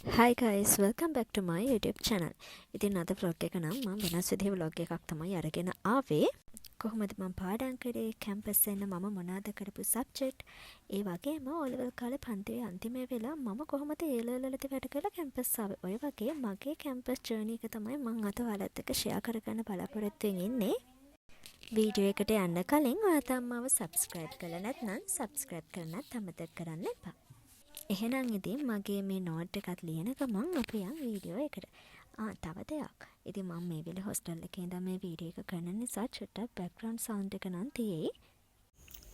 Hi guys, welcome back to my YouTube channel. ඉතින් අද vlog එක නම් මම වෙනස් විදිහේ vlog එකක් තමයි අරගෙන ආවේ. කොහොමද මම පාඩම් කරේ, කැම්පස් එන්න මම මොනවද කරපු සබ්ජෙක්ට්, ඒ වගේම O level කාලේ පන්තියේ අන්තිමේ වෙලා මම කොහොමද A level වලදී වැඩ කරලා කැම්පස් ආවේ. ඔය වගේ මගේ කැම්පස් ජර්නි එක තමයි මං අද ඔයාලත් එක්ක ෂෙයා කරගන්න බලාපොරොත්තු වෙන් ඉන්නේ. වීඩියෝ එකට යන්න කලින් ඔයා තාම මාව සබ්ස්ක්‍රයිබ් කරලා නැත්නම් සබ්ස්ක්‍රයිබ් කරන්නත් අමතක කරන්න එපා. එහෙනම් ඉතින් මගේ මේ නෝට් එකත් ලියන ගමන් අපි යන් වීඩියෝ එකට. ආ, තව දෙයක්. ඉතින් මම මේ වෙලේ හොස්ටල් එකේ ඉඳන් මේ වීඩියෝ එක කරන නිසා චුට්ටක් බැක්ග්‍රවුන්ඩ් සවුන්ඩ් එක නම් තියෙයි.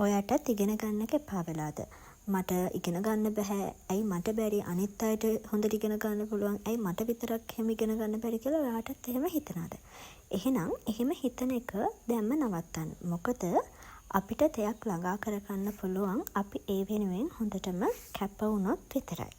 ඔයාටත් ඉගෙන ගන්න එක එපා වෙලාද? මට ඉගෙන ගන්න බැහැ. ඇයි මට බැරි? අනිත් අයට හොඳට ඉගෙන ගන්න පුළුවන්. ඇයි මට විතරක් එහෙම ඉගෙන ගන්න බැරි කියලා ඔයාටත් එහෙම හිතනවද? එහෙනම් එහෙම හිතන එක දැන්ම නවත්තන්න. මොකද අපිට දෙයක් ළඟා කරගන්න පුළුවන් අපි ඒ වෙනුවෙන් හොඳටම කැප වුණොත් විතරයි.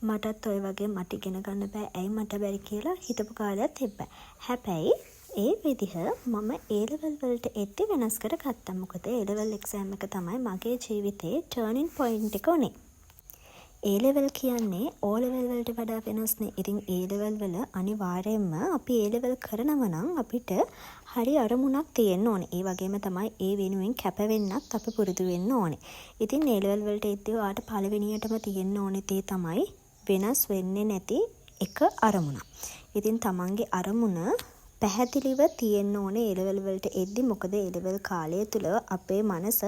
මටත් ඔය වගේ මට ඉගෙන ගන්න බෑ, ඇයි මට බැරි කියලා හිතපු කාලයක් තිබ්බා. හැබැයි ඒ විදිහ මම ඒ ලෙවල් වලට එද්දි වෙනස් කරගත්තා. මොකද ඒ ලෙවල් එක්සෑම් එක තමයි මගේ ජීවිතේ ටර්නින් පොයින්ට් එක වුණේ. ඒ ලෙවල් කියන්නේ ඕ ලෙවල් වලට වඩා වෙනස්නේ. ඉතින් ඒ ලෙවල් වල අනිවාර්යයෙන්ම අපි ඒ ලෙවල් කරනව නම් අපිට හරි අරමුණක් තියෙන්න ඕනේ. ඒ වගේම තමයි ඒ වෙනුවෙන් කැප වෙන්නත් අපි පුරුදු වෙන්න ඕනේ. ඉතින් ඒ ලෙවල් වලට එද්දි ඔයාට පළවෙනියටම තියෙන්න ඕනේ දේ තමයි වෙනස් වෙන්නේ නැති එක අරමුණක්. ඉතින් තමන්ගේ අරමුණ පැහැදිලිව තියෙන්න ඕනේ ඒ ලෙවල් වලට එද්දි. මොකද ඒ ලෙවල් කාලය තුළ අපේ මනස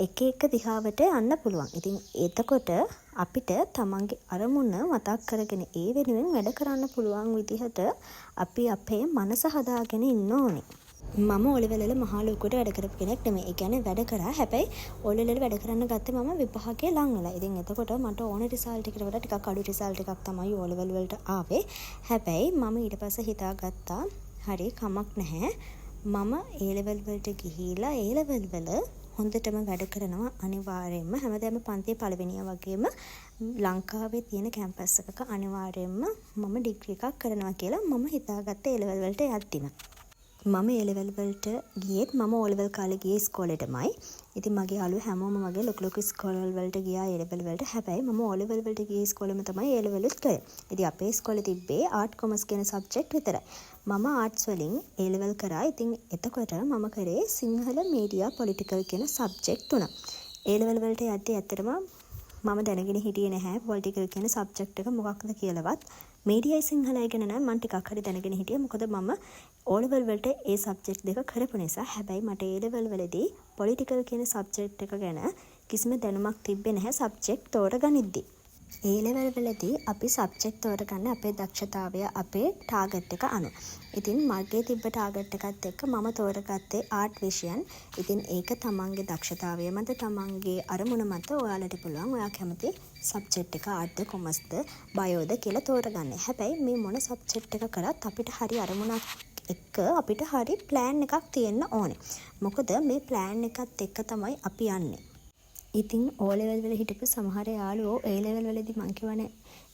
එක එක දිහාවට යන්න පුළුවන්. ඉතින් එතකොට අපිට තමන්ගේ අරමුණ මතක් කරගෙන ඒ වෙනුවෙන් වැඩ කරන්න පුළුවන් විදිහට අපි අපේ මනස හදාගෙන ඉන්න ඕනේ. මම ඕ ලෙවල් වල මහා ලොකුවට වැඩ කරපු කෙනෙක් නෙමෙයි. ඒ කියන්නේ වැඩ කරා. හැබැයි ඕ ලෙවල් වල වැඩ කරන්න ගත්තේ මම විභාගය ලං වෙලා. ඉතින් එතකොට මට ඕන රිසල්ට් එකට වඩා ටිකක් අඩු රිසල්ට් එකක් තමයි ඕ ලෙවල් වලට ආවේ. හැබැයි මම ඊට පස්සේ හිතාගත්තා, හරි, කමක් නැහැ. මම ඒ ලෙවල් වලට ගිහිල්ලා ඒ ලෙවල් වල හොඳටම වැඩ කරනවා. අනිවාර්යයෙන්ම හැමදාම පන්තියේ පළවෙනියා වගේම ලංකාවේ තියෙන කැම්පස් එකක අනිවාර්යයෙන්ම මම ඩිග්‍රී එකක් කරනවා කියලා මම හිතාගත්තා ඒ ලෙවල් වලට යද්දිම. මම ඒ ලෙවල් වලට ගියෙත් මම ඕ ලෙවල් කාලේ ගියේ ඉස්කෝලේටමයි. ඉතින් මගේ යාළුවෝ හැමෝම වගේ ලොකු ලොකු ඉස්කෝලවල් වලට ගියා ඒ ලෙවල් වලට. හැබැයි මම ඕ ලෙවල් වලට ගිය ඉස්කෝලේම තමයි ඒ ලෙවලුත් කරේ. ඉතින් අපේ ඉස්කෝලේ තිබ්බේ ආර්ට්, කොමර්ස් කියන සබ්ජෙක්ට් විතරයි. මම ආර්ට්ස් වලින් ඒ ලෙවල් කරා. ඉතින් එතකොට මම කරේ සිංහල, මීඩියා, පොලිටිකල් කියන සබ්ජෙක්ට් තුන. ඒ ලෙවල් වලට යද්දි ඇත්තටම මම දැනගෙන හිටියේ නැහැ පොලිටිකල් කියන සබ්ජෙක්ට් එක මොකක්ද කියලාවත්. මීඩියායි සිංහලයි ගැන නම් මං ටිකක් හරි දැනගෙන හිටියේ. මොකද මම ඕ ලෙවල් වලට ඒ සබ්ජෙක්ට් දෙක කරපු නිසා. හැබැයි මට ඒ ලෙවල් වලදී පොලිටිකල් කියන සබ්ජෙක්ට් එක ගැන කිසිම දැනුමක් තිබ්බේ නැහැ සබ්ජෙක්ට් තෝරගනිද්දි. ඒ ලෙවල් වලදී අපි සබ්ජෙක්ට් තෝරගන්නේ අපේ දක්ෂතාවය, අපේ ටාගට් එක අනුව. ඉතින් මගේ තිබ්බ ටාගට් එකත් එක්ක මම තෝරගත්තේ ආර්ට් විෂයන්. ඉතින් ඒක තමන්ගේ දක්ෂතාවය මත, තමන්ගේ අරමුණ මත ඔයාලට පුළුවන් ඔයා කැමති සබ්ජෙක්ට් එක ආර්ට්ද, කොමර්ස්ද, බයෝද කියලා තෝරගන්න. හැබැයි මේ මොන සබ්ජෙක්ට් එක කරත් අපිට හරි අරමුණක් එක්ක අපිට හරි ප්ලෑන් එකක් තියෙන්න ඕනේ. මොකද මේ ප්ලෑන් එකත් එක්ක තමයි අපි යන්නේ. ඉතින් ඕ ලෙවල් වල හිටපු සමහර යාළුවෝ ඒ ලෙවල් වලදී මං කිව්වනේ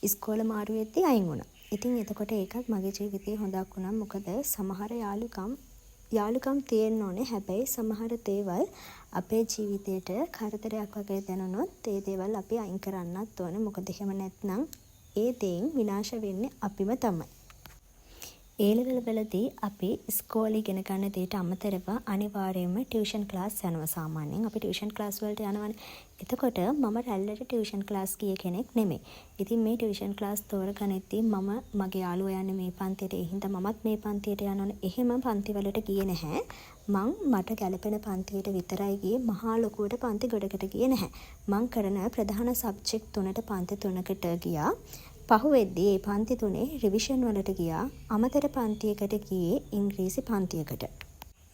ඉස්කෝල මාරු වෙද්දි අයින් වුණා. ඉතින් එතකොට ඒකත් මගේ ජීවිතේ හොඳක් වුණා. මොකද සමහර යාළුකම්, යාළුකම් තියෙන්න ඕනේ. හැබැයි සමහර දේවල් අපේ ජීවිතේට කරදරයක් වගේ දැනුනොත් ඒ දේවල් අපි අයින් කරන්නත් ඕනේ. මොකද එහෙම නැත්නම් ඒ දෙයින් විනාශ වෙන්නේ අපිම තමයි. ඒ ලෙවල් වලදී අපි ඉස්කෝලේ ඉගෙන ගන්න දේට අමතරව අනිවාර්යයෙන්ම ටියුෂන් ක්ලාස් යනවා. සාමාන්‍යයෙන් අපි ටියුෂන් ක්ලාස් වලට යනවනේ. එතකොට මම රැල්ලට ටියුෂන් ක්ලාස් ගිය කෙනෙක් නෙමෙයි. ඉතින් මේ ටියුෂන් ක්ලාස් තෝරගනිද්දී මම මගේ යාළුවෝ යන්නේ මේ පන්තියට, ඒ හින්දා මමත් මේ පන්තියට යන්න ඕනේ, එහෙම පන්ති වලට ගියේ නැහැ. මං මට ගැළපෙන පන්තියට විතරයි ගියේ. මහා ලොකුවට පන්ති ගොඩකට ගියේ නැහැ. මං කරන ප්‍රධාන සබ්ජෙක්ට් තුනට පන්ති තුනකට ගියා. පහුවෙද්දී ඒ පන්ති තුනේ රිවිෂන් වලට ගියා. අමතර පන්තියකට ගියේ ඉංග්‍රීසි පන්තියකට.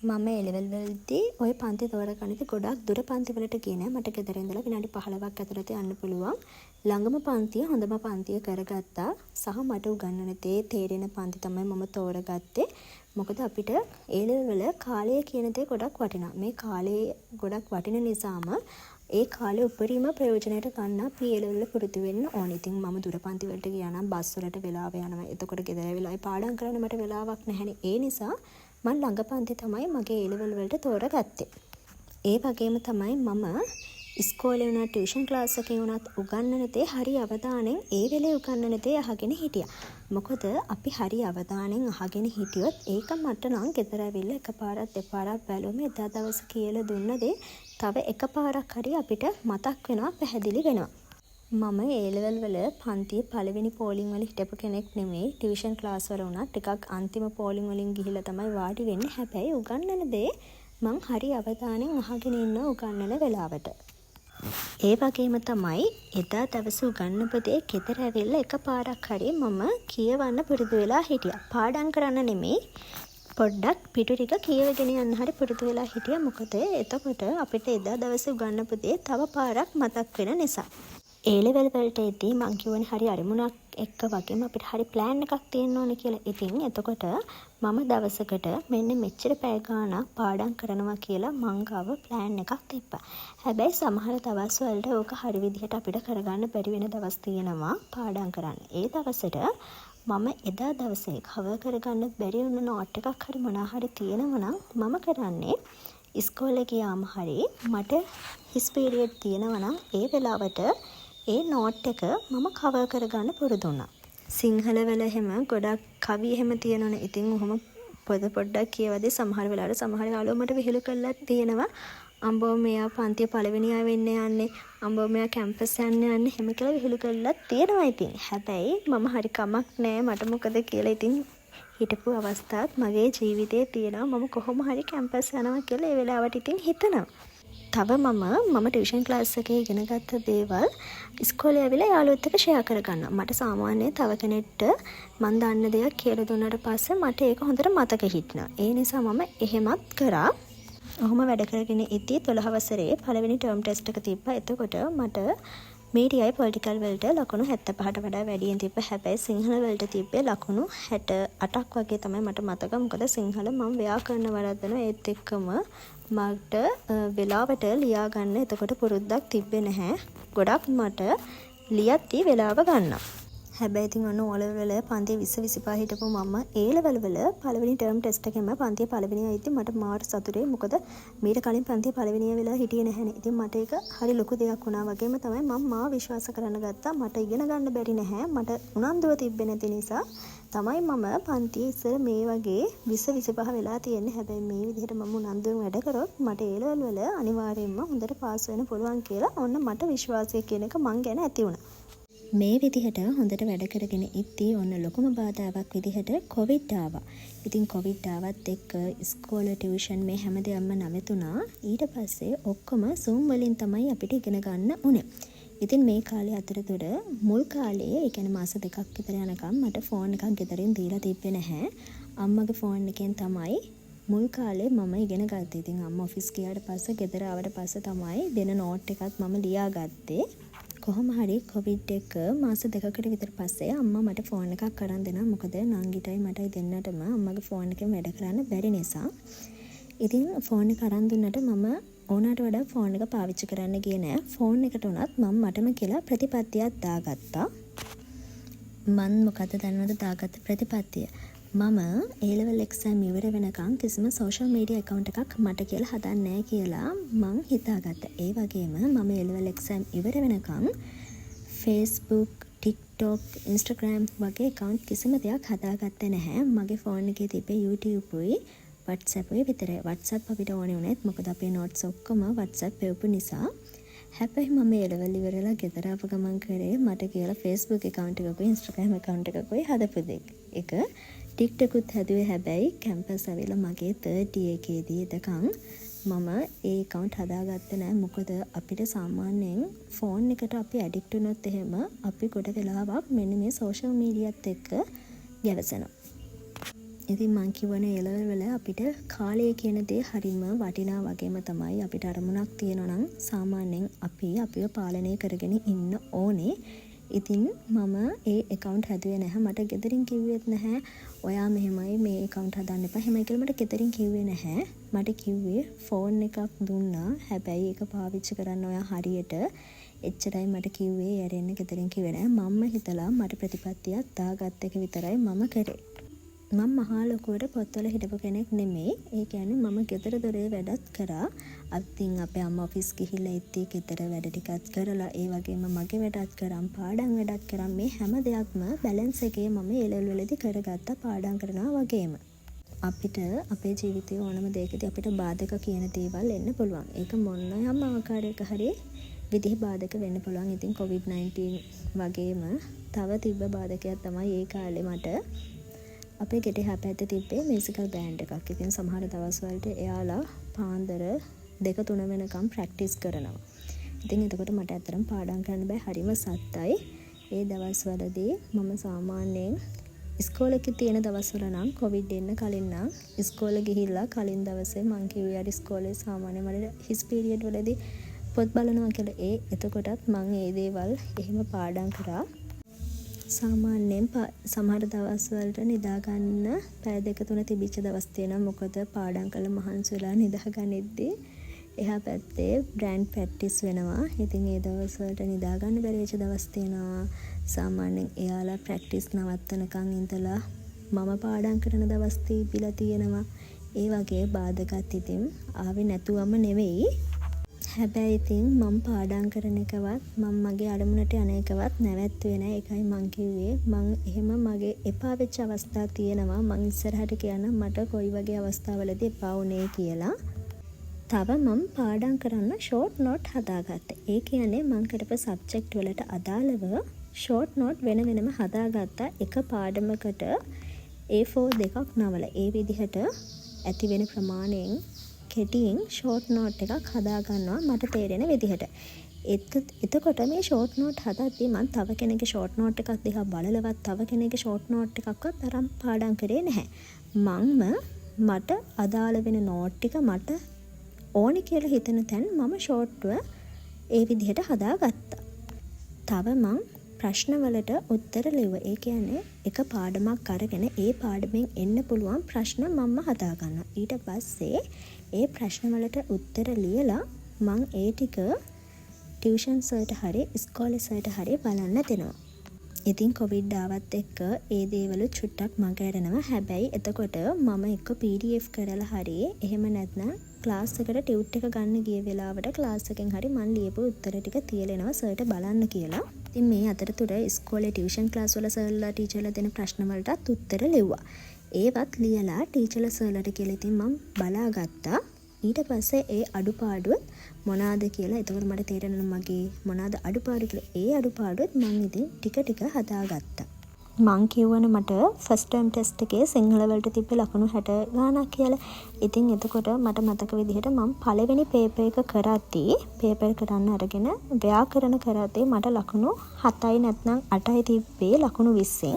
මම ඒ ලෙවල් වලදී ඔය පන්ති තෝරගනිද්දි ගොඩක් දුර පන්ති වලට ගියේ නෑ. මට ගෙදර ඉඳලා විනාඩි 15ක් ඇතුළත යන්න පුළුවන් ළඟම පන්තිය හොඳම පන්තිය කරගත්තා. සහ මට උගන්වන දේ තේරෙන පන්ති තමයි මම තෝරගත්තේ. මොකද අපිට ඒ ලෙවල් වල කාලය කියන දේ ගොඩක් වටිනවා. මේ කාලය ගොඩක් වටින නිසාම ඒ කාලේ උපරිම ප්‍රයෝජනයට ගන්න අපි ඒ ලෙවල් වල පුරුදු වෙන්න ඕනේ. ඉතින් මම දුර පන්ති වලට ගියා නම් බස් වලට වෙලාව යනවා. එතකොට ගෙදර ඇවිල්ලා ආයෙ පාඩම් කරන්න මට වෙලාවක් නැහැනේ. ඒ නිසා මං ළඟ පන්ති තමයි මගේ ඒ ලෙවල් වලට තෝරගත්තේ. ඒ වගේම තමයි මම ඉස්කෝලේ වුණත් ටියුෂන් ක්ලාස් එකේ වුණත් උගන්වන දේ හරි අවධානයෙන් ඒ වෙලේ උගන්වන දේ අහගෙන හිටියා. මොකද අපි හරි අවධානයෙන් අහගෙන හිටියොත් ඒක මට නම් ගෙදර ඇවිල්ලා එක පාරක් දෙපාරක් බැලුවම එදා දවසේ කියලා දුන්න දේ තව එක පාරක් හරි අපිට මතක් වෙනවා, පැහැදිලි වෙනවා. මම ඒ ලෙවල් වල පන්තියේ පළවෙනි පෝලිං වල හිටපු කෙනෙක් නෙමෙයි. ටියුෂන් ක්ලාස් වල වුණත් ටිකක් අන්තිම පෝලිං වලින් ගිහිල්ලා තමයි වාඩි වෙන්නේ. හැබැයි උගන්වන දේ මං හරි අවධානයෙන් අහගෙන ඉන්නවා උගන්වන වෙලාවට. ඒ වගේම තමයි එදා දවසේ උගන්නපු දේ ගෙදර ඇවිල්ලා එක පාරක් හරි මම කියවන්න පුරුදු වෙලා හිටියා. පාඩම් කරන්න නෙමෙයි, පොඩ්ඩක් පිටු ටික කියවගෙන යන්න හරි පුරුදු වෙලා හිටියා. මොකද එතකොට අපිට එදා දවසේ උගන්නපු දේ තව පාරක් මතක් වෙන නිසා. ඒ ලෙවල් වලට එද්දී මං කිව්වනේ හරි අරමුණක් එක්ක වගේම අපිට හරි ප්ලෑන් එකක් තියෙන්න ඕනේ කියලා. ඉතින් එතකොට මම දවසකට මෙන්න මෙච්චර පැය ගාණක් පාඩම් කරනවා කියලා මං ගාව ප්ලෑන් එකක් තිබ්බා. හැබැයි සමහර දවස් වලට ඕක හරි විදිහට අපිට කරගන්න බැරි වෙන දවස් තියෙනවා පාඩම් කරන්න. ඒ දවසට මම එදා දවසේ කවර් කරගන්න බැරි වුණ නෝට් එකක් හරි මොනවා හරි තියෙනවා නම් මම කරන්නේ ඉස්කෝලේ ගියාම හරි මට හිස් පීරියඩ් තියෙනවා නම් ඒ වෙලාවට ඒ නෝට් එක මම කවර් කරගන්න පුරුදු වුණා. සිංහල වල එහෙම ගොඩක් කවි එහෙම තියෙනවනේ. ඉතින් ඔහොම පොත පොඩ්ඩක් කියවද්දි සමහර වෙලාවට සමහර යාළුවෝ මට විහිළු කරලත් තියෙනවා. අම්බෝ මෙයා පන්තියේ පළවෙනි අය වෙන්න යන්නේ. අම්බෝ මෙයා කැම්පස් යන්න යන්නේ. එහෙම කියලා විහිළු කරලත් තියෙනවා ඉතින්. හැබැයි මම හරි කමක් නෑ, මට මොකද කියලා ඉතින් හිටපු අවස්ථාත් මගේ ජීවිතේ තියෙනවා. මම කොහොම හරි කැම්පස් යනවා කියලා ඒ වෙලාවට ඉතින් හිතනවා. තව මම ටියුෂන් ක්ලාස් එකේ ඉගෙන ගත්ත දේවල් ඉස්කෝලේ ඇවිල්ලා යාළුවොත් එක්ක ෂෙයා කරගන්නවා. මට සාමාන්‍යයෙන් තව කෙනෙක්ට මං දන්න දෙයක් කියලා දුන්නාට පස්සේ මට ඒක හොඳට මතක හිටිනවා. ඒ නිසා මම එහෙමත් කරා. ඔහොම වැඩ කරගෙන ඉද්දී 12 වසරේ පළවෙනි ටර්ම් ටෙස්ට් එක තිබ්බා. එතකොට මට මීඩියායි පොලිටිකල් වලට ලකුණු 75ට වඩා වැඩියෙන් තිබ්බා. හැබැයි සිංහල වලට තිබ්බේ ලකුණු 68ක් වගේ තමයි මට මතක. මොකද සිංහල මං ව්‍යාකරණ වරද්දනවා. ඒත් එක්කම මට වෙලාවට ලියා ගන්න එතකොට පුරුද්දක් තිබ්බේ නැහැ. ගොඩක් මට ලියද්දී වෙලාව ගන්නවා. හැබැයි ඉතින් ඔන්න ඕ ලෙවල් වල පන්තියේ 20 25 හිටපු මම ඒ ලෙවල් වල පළවෙනි ටර්ම් ටෙස්ට් එකෙන්ම පන්තියේ පළවෙනියා ඉද්දි මට මාර සතුටුයි. මොකද මීට කලින් පන්තියේ පළවෙනියා වෙලා හිටියේ නැහැනේ. ඉතින් මට ඒක හරි ලොකු දෙයක් වුණා වගේම තමයි මම මාව විශ්වාස කරන්න ගත්තා. මට ඉගෙන ගන්න බැරි නැහැ. මට උනන්දුව තිබ්බේ නැති නිසා තමයි මම පන්තියේ ඉස්සර මේ වගේ 20 25 වෙලා තියෙන්නේ. හැබැයි මේ විදිහට මම උනන්දුවෙන් වැඩ කරොත් මට ඒ ලෙවල් වල අනිවාර්යයෙන්ම හොඳට පාස් වෙන්න පුළුවන් කියලා ඔන්න මට විශ්වාසය කියන එක මං ගැන ඇති වුණා. මේ විදිහට හොඳට වැඩ කරගෙන ඉද්දී ඔන්න ලොකුම බාධාවක් විදිහට කොවිඩ් ආවා. ඉතින් කොවිඩ් ආවත් එක්ක ඉස්කෝල, ටියුෂන් මේ හැම දෙයක්ම නවතුණා. ඊට පස්සේ ඔක්කොම Zoom වලින් තමයි අපිට ඉගෙන ගන්න උනේ. ඉතින් මේ කාලේ අතරතුර මුල් කාලේ, ඒ කියන්නේ මාස දෙකක් විතර යනකම් මට ෆෝන් එකක් ගෙදරින් දීලා තිබ්බේ නැහැ. අම්මගේ ෆෝන් එකෙන් තමයි මුල් කාලේ මම ඉගෙන ගත්තේ. ඉතින් අම්මා ඔෆිස් ගියාට පස්සේ ගෙදර ආවට පස්සේ තමයි දෙන නෝට් එකත් මම ලියාගත්තේ. කොහොම හරි කොවිඩ් එක මාස දෙකකට විතර පස්සේ අම්මා මට ෆෝන් එකක් අරන් දෙනවා. මොකද නංගිටයි මටයි දෙන්නටම අම්මගේ ෆෝන් එකෙන් වැඩ කරන්න බැරි නිසා. ඉතින් ෆෝන් එක අරන් දුන්නට මම ඕනට වඩා ෆෝන් එක පාවිච්චි කරන්න ගියේ නෑ. ෆෝන් එකට වුණත් මම මටම කියලා ප්‍රතිපත්තියක් දාගත්තා. මං මොකද්ද දන්නවද දාගත්ත ප්‍රතිපත්තිය? මම ඒ ලෙවල් එක්සෑම් ඉවර වෙනකන් කිසිම සෝෂල් මීඩියා ඇකවුන්ට් එකක් මට කියලා හදන්නේ නෑ කියලා මං හිතාගත්තා. ඒ වගේම මම ඒ ලෙවල් එක්සෑම් ඉවර වෙනකන් Facebook, TikTok, Instagram වගේ ඇකවුන්ට් කිසිම දෙයක් හදාගත්තේ නැහැ. මගේ ෆෝන් එකේ තිබ්බේ YouTube උයි WhatsApp උයි විතරයි. WhatsApp අපිට ඕනේ වුණෙත් මොකද අපේ නෝට්ස් ඔක්කොම WhatsApp එවපු නිසා. හැබැයි මම ඒ ලෙවල් ඉවර වෙලා ගෙදර ආපු ගමන් කරේ මට කියලා Facebook account එකකුයි Instagram account එකකුයි හදපු එක. TikTok උත් හැදුවේ හැබැයි කැම්පස් ඇවිල්ලා මගේ තර්ඩ් ඉයර් එකේදී. එතකන් මම ඒ ඇකවුන්ට් හදාගත්තේ නෑ. මොකද අපිට සාමාන්‍යයෙන් ෆෝන් එකට අපි ඇඩික්ට් වුණොත් එහෙම අපි ගොඩ වෙලාවක් මෙන්න මේ සෝෂල් මීඩියාත් එක්ක ගැවසෙනවා. ඉතින් මං කිව්වනේ ඒ ලෙවල් වල අපිට කාලය කියන දේ හරිම වටිනා වගේම තමයි අපිට අරමුණක් තියෙනවා නම් සාමාන්‍යයෙන් අපි අපිව පාලනය කරගෙන ඉන්න ඕනේ. ඉතින් මම ඒ ඇකවුන්ට් හැදුවේ නැහැ. මට ගෙදරින් කිව්වෙත් නැහැ. ඔයා මෙහෙමයි, මේ ඇකවුන්ට් හදන්න එපා එහෙමයි කියලා මට ගෙදරින් කිව්වේ නැහැ. මට කිව්වේ ෆෝන් එකක් දුන්නා. හැබැයි ඒක පාවිච්චි කරන්න ඔයා හරියට. එච්චරයි මට කිව්වේ. ඒ ඇරෙන්න ගෙදරින් කිව්වේ නෑ. මම්ම හිතලා මට ප්‍රතිපත්තියක් දාගත්ත එක විතරයි මම කරේ. මං මහා ලොකුවට පොත්වල හිටපු කෙනෙක් නෙමෙයි. ඒ කියන්නේ මම ගෙදර දොරේ වැඩත් කරා. ඉතින් අපේ අම්මා ඔෆිස් ගිහිල්ලා එද්දී ගෙදර වැඩ ටිකත් කරලා, ඒ වගේම මගේ වැඩත් කරන්, පාඩම් වැඩත් කරන් මේ හැම දෙයක්ම බැලන්ස් එකේ මම ඒ ලෙවල් වලදී කරගත්තා පාඩම් කරනවා වගේම. අපිට අපේ ජීවිතේ ඕනම දේකදී අපිට බාධක කියන දේවල් එන්න පුළුවන්. ඒක මොනයම් ආකාරයක හරි විදිහේ බාධක වෙන්න පුළුවන්. ඉතින් කොවිඩ් 19 වගේම තව තිබ්බ බාධකයක් තමයි ඒ කාලේ මට අපේ ගෙට එහා පැත්තේ තිබ්බේ මියුසිකල් බෑන්ඩ් එකක්. ඉතින් සමහර දවස් වලට එයාලා පාන්දර 2 3 වෙනකම් ප්‍රැක්ටිස් කරනවා. ඉතින් එතකොට මට ඇත්තටම පාඩම් කරන්න බෑ, හරිම සද්දයි. ඒ දවස් වලදී මම සාමාන්‍යයෙන් ඉස්කෝලෙ තියෙන දවස්වල නම්, කොවිඩ් එන්න කලින් නම්, ඉස්කෝලෙ ගිහිල්ලා කලින් දවසේ මං කිව්වේ අර ඉස්කෝලේ සාමාන්‍යයෙන් මට හිස් පීරියඩ් වලදී පොත් බලනවා කියලා. ඒ එතකොටත් මං ඒ දේවල් එහෙම පාඩම් කරා. සාමාන්‍යයෙන් සමහර දවස් වලට නිදා ගන්න පැය දෙක තුන තිබිච්ච දවස් තියෙනවා. මොකද පාඩම් කරලා මහන්සි වෙලා නිදා ගනිද්දී එහා පැත්තේ බෑන්ඩ් ප්‍රැක්ටිස් වෙනවා. ඉතින් ඒ දවස් වලට නිදා ගන්න බැරි වෙච්ච දවස් තියෙනවා. සාමාන්‍යයෙන් එයාලා ප්‍රැක්ටිස් නවත්තනකන් ඉඳලා මම පාඩම් කරන දවස් තිබිලා තියෙනවා. ඒ වගේ බාධකත් ඉතින් ආවේ නැතුවම නෙවෙයි. හැබැයි ඉතින් මං පාඩම් කරන එකවත්, මං මගේ අරමුණට යන එකවත් නැවැත්තුවේ නෑ. ඒකයි මං කිව්වේ මං එහෙම මගේ එපා වෙච්ච අවස්ථා තියෙනවා. මං ඉස්සරහට කියන්නම් මට කොයි වගේ අවස්ථා වලදී එපා වුණේ කියලා. තව මං පාඩම් කරන්න ෂෝට් නෝට් හදාගත්තා. ඒ කියන්නේ මං කරපු සබ්ජෙක්ට් වලට අදාළව ෂෝට් නෝට් වෙන වෙනම හදාගත්තා. එක පාඩමකට A4 දෙකක් නවලා ඒ විදිහට ඇති වෙන ප්‍රමාණයෙන් කෙටියෙන් ෂෝට් නෝට් එකක් හදාගන්නවා මට තේරෙන විදිහට. එතකොට මේ ෂෝට් නෝට් හදද්දි මං තව කෙනෙක්ගේ ෂෝට් නෝට් එකක් දිහා බලලවත්, තව කෙනෙක්ගේ ෂෝට් නෝට් එකක්වත් අරන් පාඩම් කරේ නැහැ. මංම මට අදාළ වෙන නෝට් ටික, මට ඕනි කියලා හිතන තැන් මම ෂෝට්ව ඒ විදිහට හදාගත්තා. තව මං ප්‍රශ්න වලට උත්තර ලිව්වා. ඒ කියන්නේ එක පාඩමක් අරගෙන ඒ පාඩමෙන් එන්න පුළුවන් ප්‍රශ්න මම්ම හදාගන්නවා. ඊට පස්සේ ඒ ප්‍රශ්න වලට උත්තර ලියලා මං ඒ ටික ටියුෂන් සර්ට හරි ඉස්කෝලේ සර්ට හරි බලන්න දෙනවා. ඉතින් කොවිඩ් ආවත් එක්ක ඒ දේවලුත් චුට්ටක් මග ඇරෙනවා. හැබැයි එතකොට මම එක්ක PDF කරලා හරි, එහෙම නැත්නම් ක්ලාස් එකට ටියුට් එක ගන්න ගිය වෙලාවට ක්ලාස් එකෙන් හරි මං ලියපු උත්තර ටික තියලා එනවා සර්ට බලන්න කියලා. ඉතින් මේ අතරතුර ඉස්කෝලේ ටියුෂන් ක්ලාස් වල සර්ලා ටීචර්ලා දෙන ප්‍රශ්න වලටත් උත්තර ලිව්වා. ඒවත් ලියලා ටීචර්ලා සර්ලාට කියලා ඉතින් මං බලාගත්තා. ඊට පස්සේ ඒ අඩුපාඩුත් මොනාද කියලා, එතකොට මට තේරෙනවා මගේ මොනාද අඩුපාඩු කියලා. ඒ අඩුපාඩුත් මං ඉතින් ටික ටික හදාගත්තා. මං කිව්වනේ මට ෆස්ට් ටර්ම් ටෙස්ට් එකේ සිංහල වලට තිබ්බේ ලකුණු 60 ගාණක් කියලා. ඉතින් එතකොට මට මතක විදිහට මං පළවෙනි පේපර් එක කරද්දී, පේපර් කරන්න අරගෙන ව්‍යාකරණ කරද්දී මට ලකුණු 7යි නැත්නම් 8යි තිබ්බේ ලකුණු 20න්.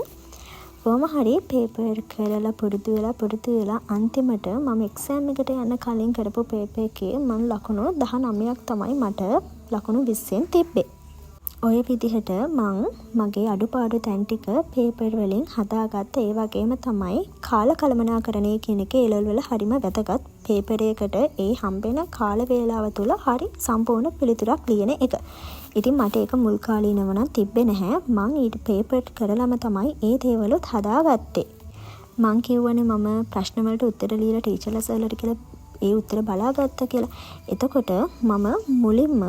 කොහොම හරි පේපර් කරලා පුරුදු වෙලා පුරුදු වෙලා අන්තිමට මම එක්සෑම් එකට යන්න කලින් කරපු පේපර් එකේ මං ලකුණු 19ක් තමයි මට ලකුණු 20න් තිබ්බේ. ඔය විදිහට මං මගේ අඩුපාඩු තැන් ටික පේපර් වලින් හදාගත්තා. ඒ වගේම තමයි කාල කළමනාකරණය කියන එක ඒ ලෙවල් වල හරිම වැදගත්. පේපර් එකකට ඒ හම්බෙන කාල වේලාව තුළ හරි සම්පූර්ණ පිළිතුරක් ලියන එක. ඉතින් මට ඒක මුල් කාලීනව නම් තිබ්බේ නැහැ. මං ඊට පේපර් කරලම තමයි ඒ දේවලුත් හදාගත්තේ. මං කිව්වනේ මම ප්‍රශ්න වලට උත්තර ලියලා ටීචර්ලා සර්ලාට කියලා ඒ උත්තර බලාගත්තා කියලා. එතකොට මම මුලින්ම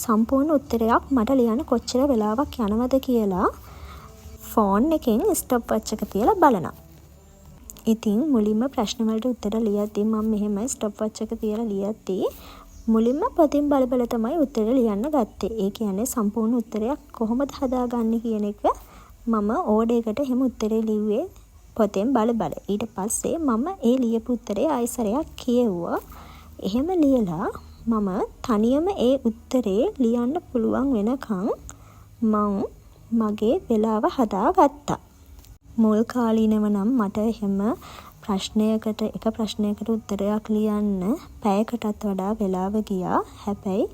සම්පූර්ණ උත්තරයක් මට ලියන්න කොච්චර වෙලාවක් යනවද කියලා ෆෝන් එකෙන් ස්ටොප් වොච් එක තියලා බලනවා. ඉතින් මුලින්ම ප්‍රශ්න වලට උත්තර ලියද්දී මම මෙහෙම ස්ටොප් වොච් එක තියලා ලියද්දී මුලින්ම පොතින් බල බල තමයි උත්තර ලියන්න ගත්තේ. ඒ කියන්නේ සම්පූර්ණ උත්තරයක් කොහොමද හදාගන්නේ කියන එක මම ඕඩර් එකට එහෙම උත්තරේ ලිව්වේ පොතෙන් බල බල. ඊට පස්සේ මම ඒ ලියපු උත්තරේ ආයෙ සැරයක් කියෙව්වා. එහෙම ලියලා මම තනියම ඒ උත්තරේ ලියන්න පුළුවන් වෙනකන් මං මගේ වෙලාව හදාගත්තා. මුල් කාලීනව නම් මට එහෙම ප්‍රශ්නයකට, එක ප්‍රශ්නයකට උත්තරයක් ලියන්න පැයකටත් වඩා වෙලාව ගියා. හැබැයි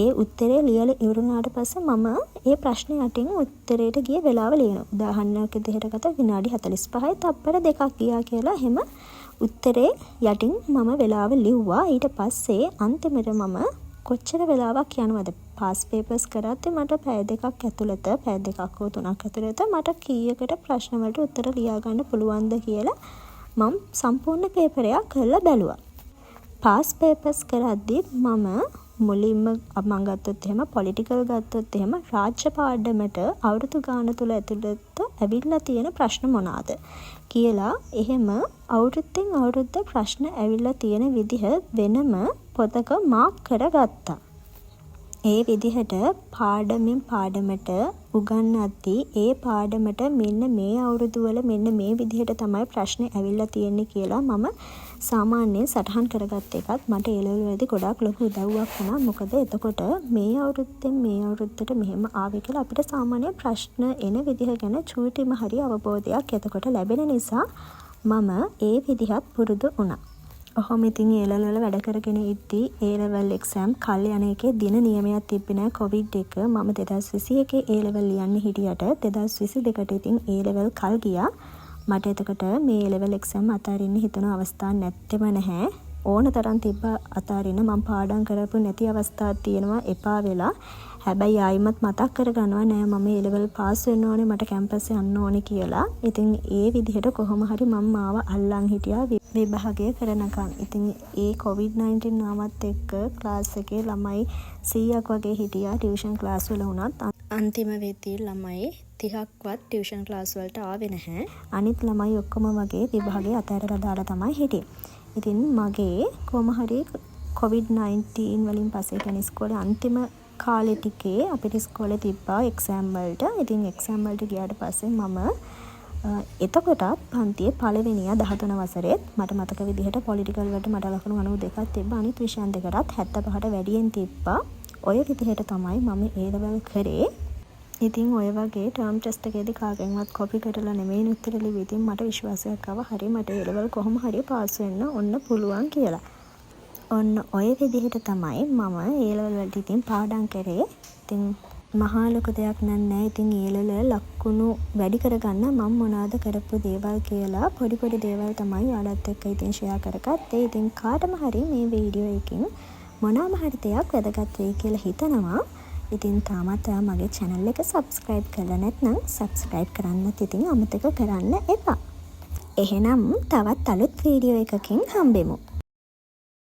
ඒ උත්තරේ ලියලා ඉවර වුණාට පස්සේ මම ඒ ප්‍රශ්නේ යටින් උත්තරේට ගිය වෙලාව ලියනවා. උදාහරණයක් විදිහට ගත්තොත් විනාඩි 45යි තප්පර 2ක් ගියා කියලා එහෙම උත්තරේ යටින් මම වෙලාව ලිව්වා. ඊට පස්සේ අන්තිමට මම කොච්චර වෙලාවක් යනවද, පාස් පේපර්ස් කරද්දි මට පැය 2ක් ඇතුළත, පැය 2ක් හෝ 3ක් ඇතුළත මට කීයකට ප්‍රශ්න වලට උත්තර ලියා ගන්න පුළුවන්ද කියලා මං සම්පූර්ණ පේපරයක් කරලා බැලුවා. පාස් පේපර්ස් කරද්දිත් මම මුලින්ම මං ගත්තොත් එහෙම පොලිටිකල් ගත්තොත් එහෙම රාජ්‍ය පාඩමට අවුරුදු ගාන තුල ඇතුළත ඇවිල්ලා තියෙන ප්‍රශ්න මොනාද කියලා එහෙම අවුරුද්දෙන් අවුරුද්ද ප්‍රශ්න ඇවිල්ලා තියෙන විදිහ වෙනම පොතක මාක් කරගත්තා. ඒ විදිහට පාඩමෙන් පාඩමට උගන්වද්දී ඒ පාඩමට මෙන්න මේ අවුරුදු වල මෙන්න මේ විදිහට තමයි ප්‍රශ්න ඇවිල්ලා තියෙන්නේ කියලා මම සාමාන්‍යයෙන් සටහන් කරගත්ත එකත් මට ඒ ලෙවල් වලදී ගොඩාක් ලොකු උදව්වක් වුණා. මොකද එතකොට මේ අවුරුද්දෙන් මේ අවුරුද්දට මෙහෙම ආවේ කියලා අපිට සාමාන්‍යයෙන් ප්‍රශ්න එන විදිහ ගැන චූටිම හරි අවබෝධයක් එතකොට ලැබෙන නිසා මම ඒ විදිහත් පුරුදු වුණා. ඔහොම ඉතින් ඒ ලෙවල් වල වැඩ කරගෙන ඉද්දී ඒ ලෙවල් එක්සෑම් කල් යන එකේ දින නියමයක් තිබ්බේ නෑ කොවිඩ් එක. මම 2021 ඒ ලෙවල් ලියන්න හිටියට 2022ට ඉතින් ඒ ලෙවල් කල් ගියා. මට එතකොට මේ ඒ ලෙවල් එක්සෑම් අතාරින්න හිතුණ අවස්ථා නැත්තෙම නැහැ. ඕන තරම් තිබ්බා අතාරින්න. මං පාඩම් කරපු නැති අවස්ථාත් තියෙනවා එපා වෙලා. හැබැයි ආයිමත් මතක් කරගන්නවා නෑ මම ඒ ලෙවල් පාස් වෙන්න ඕනේ, මට කැම්පස් යන්න ඕනේ කියලා. ඉතින් ඒ විදිහට කොහොම හරි මං මාව අල්ලන් හිටියා විභාගය කරනකම්. ඉතින් ඒ කොවිඩ් 19 ආවත් එක්ක ක්ලාස් එකේ ළමයි 100ක් වගේ හිටියා ටියුෂන් ක්ලාස් වල වුණත්. අන්තිම වෙද්දී ළමයි 30ක්වත් ටියුෂන් ක්ලාස් වලට ආවේ නැහැ. අනිත් ළමයි ඔක්කොම වගේ විභාගය අතහැරලා දාලා තමයි හිටියේ. ඉතින් මගේ කොහොම හරි කොවිඩ් 19 වලින් පස්සේ, ඒ කියන්නේ ඉස්කෝලේ අන්තිම කාලෙ ටිකේ අපිට ඉස්කෝලේ තිබ්බා එක්සෑම් වලට. ඉතින් එක්සෑම් වලට ගියාට පස්සේ මම එතකොටත් පන්තියේ පළවෙනියා 13 වසරේත්. මට මතක විදිහට පොලිටිකල් වලට මට ලකුණු 92ක් තිබ්බා. අනිත් විෂයන් දෙකටත් 75ට වැඩියෙන් තිබ්බා. ඔය විදිහට තමයි මම ඒ ලෙවල් කරේ. ඉතින් ඔය වගේ ටර්ම් ටෙස්ට් එකේදී කාගෙන්වත් කොපි කරලා නෙමෙයි උත්තර ලිව්වේ. ඉතින් මට විශ්වාසයක් ආවා හරි මට ඒ ලෙවල් කොහොම හරි පාස් වෙන්න ඔන්න පුළුවන් කියලා. ඔන්න ඔය විදිහට තමයි මම ඒ ලෙවල් වලට ඉතින් පාඩම් කරේ. ඉතින් මහා ලොකු දෙයක් නම් නෑ. ඉතින් ඒ ලෙවල් වල ලකුණු වැඩි කරගන්න මං මොනාද කරපු දේවල් කියලා පොඩි පොඩි දේවල් තමයි ඔයාලත් එක්ක ඉතින් ෂෙයා කරගත්තේ. ඉතින් කාටම හරි මේ වීඩියෝ එකෙන් මොනාම හරි දෙයක් වැදගත් වෙයි කියලා හිතනවා. ඉතින් තාමත් ඔයා මගේ චැනල් එක සබ්ස්ක්‍රයිබ් කරලා නැත්නම් සබ්ස්ක්‍රයිබ් කරන්නත් ඉතින් අමතක කරන්න එපා. එහෙනම් තවත් අලුත් වීඩියෝ එකකින් හම්බෙමු.